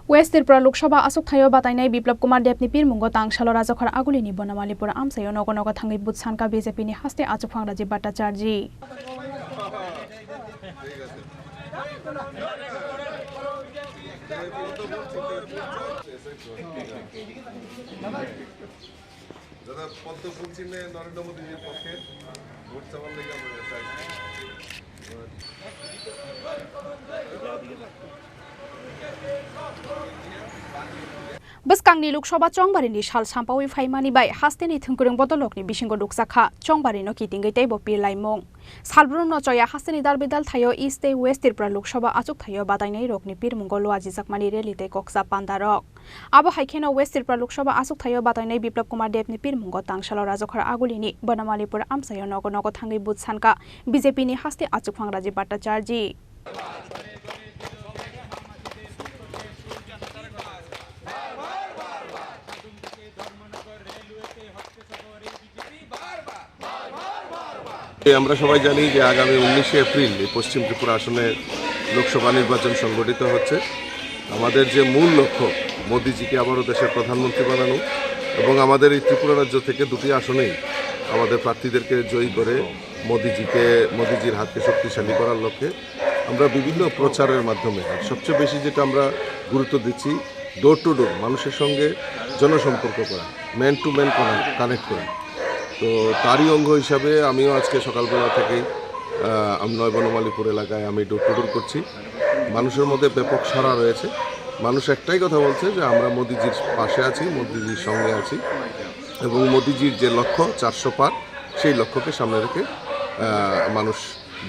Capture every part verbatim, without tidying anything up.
West Tripura Lok Sabha achukthai-o batainai Biplab Kumar Debni pirmungo tangsalo Rajakhor Agulini Bonamalipur amchaio nogo nogo thangwi bujsanka B J P ni haste achukphang Rajiv Bhattacharjee. দাদা, পদ্ম ফুল চিহ্নে নরেন্দ্র মোদীজির পক্ষে ভোট চাওয়ার লেগে আমরা চাইছি। Bwskangni Lok Sabha chongbarini sal sampaui phaimani bai hasteni thwngkwrwng bodolrokni bisingo nukjakha chongbarino kitingwi teibo pirlaimung. Salbrumno choya hasteni dalbidal thaio East tei West Tripura Lok Sabha achukthai-o batainairokni pirmungo luajijakmani rally tei koksa pandarok. Abo hai kheno West Tripura Lok Sabha achukthai-o batainai Biplab Kumar Debni pirmungo tangsalo Rajakhor Agulini Bonamalipur amchaio nogo nogo thangwi bujsanka B J P ni haste achukphang Rajiv Bhattacharjee. এই আমরা সবাই জানি যে আগামী উনিশে এপ্রিল এই পশ্চিম ত্রিপুরা আসনে লোকসভা নির্বাচন সংগঠিত হচ্ছে। আমাদের যে মূল লক্ষ্য, মোদিজিকে আবারও দেশের প্রধানমন্ত্রী বানানো এবং আমাদের এই ত্রিপুরা রাজ্য থেকে দুটি আসনেই আমাদের প্রার্থীদেরকে জয়ী করে মোদিজিকে, মোদিজির হাতকে শক্তিশালী করার লক্ষ্যে আমরা বিভিন্ন প্রচারের মাধ্যমে, আর সবচেয়ে বেশি যেটা আমরা গুরুত্ব দিচ্ছি, ডোর টু ডোর মানুষের সঙ্গে জনসম্পর্ক করা, ম্যান টু ম্যান কানেক্ট করা। তো তারই অঙ্গ হিসাবে আমিও আজকে সকালবেলা থেকেই, আহ, আম-, নয় বনমালীপুর এলাকায় আমি ডোর টু ডোর করছি। মানুষের মধ্যে ব্যাপক সাড়া রয়েছে। মানুষ একটাই কথা বলছে যে আমরা মোদিজির পাশে আছি, মোদিজির সঙ্গে আছি এবং মোদিজির যে লক্ষ্য চারশো পার, সেই লক্ষ্যকে সামনে রেখে, আহ, মানুষ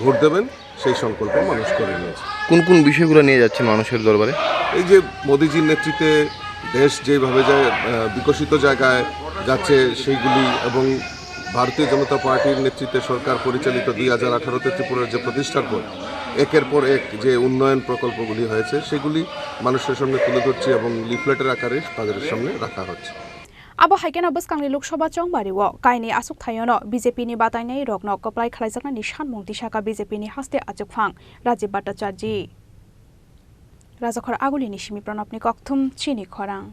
ভোট দেবেন, সেই সংকল্প মানুষ করে নিয়েছে। কোন কোন বিষয়গুলো নিয়ে যাচ্ছেন মানুষের দরবারে? এই যে মোদিজির নেতৃত্বে দেশ যেভাবে যায়, আহ, বিকশিত জায়গায় যাচ্ছে, সেইগুলি এবং ভারতীয় জনতা পার্টির নেতৃত্বে সরকার পরিচালিত দুই হাজার আঠারোতে ত্রিপুরার যে প্রতিষ্ঠার পর একের পর এক যে উন্নয়ন প্রকল্পগুলি হয়েছে, সেগুলি মানুষের সামনে তুলে ধরছি এবং লিফলেটের আকারে তাদের সামনে রাখা হচ্ছে। Abo hai kheno bwskangni Lok Sabha chongbario kainwi achukthai-ono B J P ni batainairokno kwplai khlaijaknani sanmung tisaka B J P ni haste achukphang Rajiv Bhattacharjee. Rajakhor Agulini simi Pranabni kokthum chini khorang.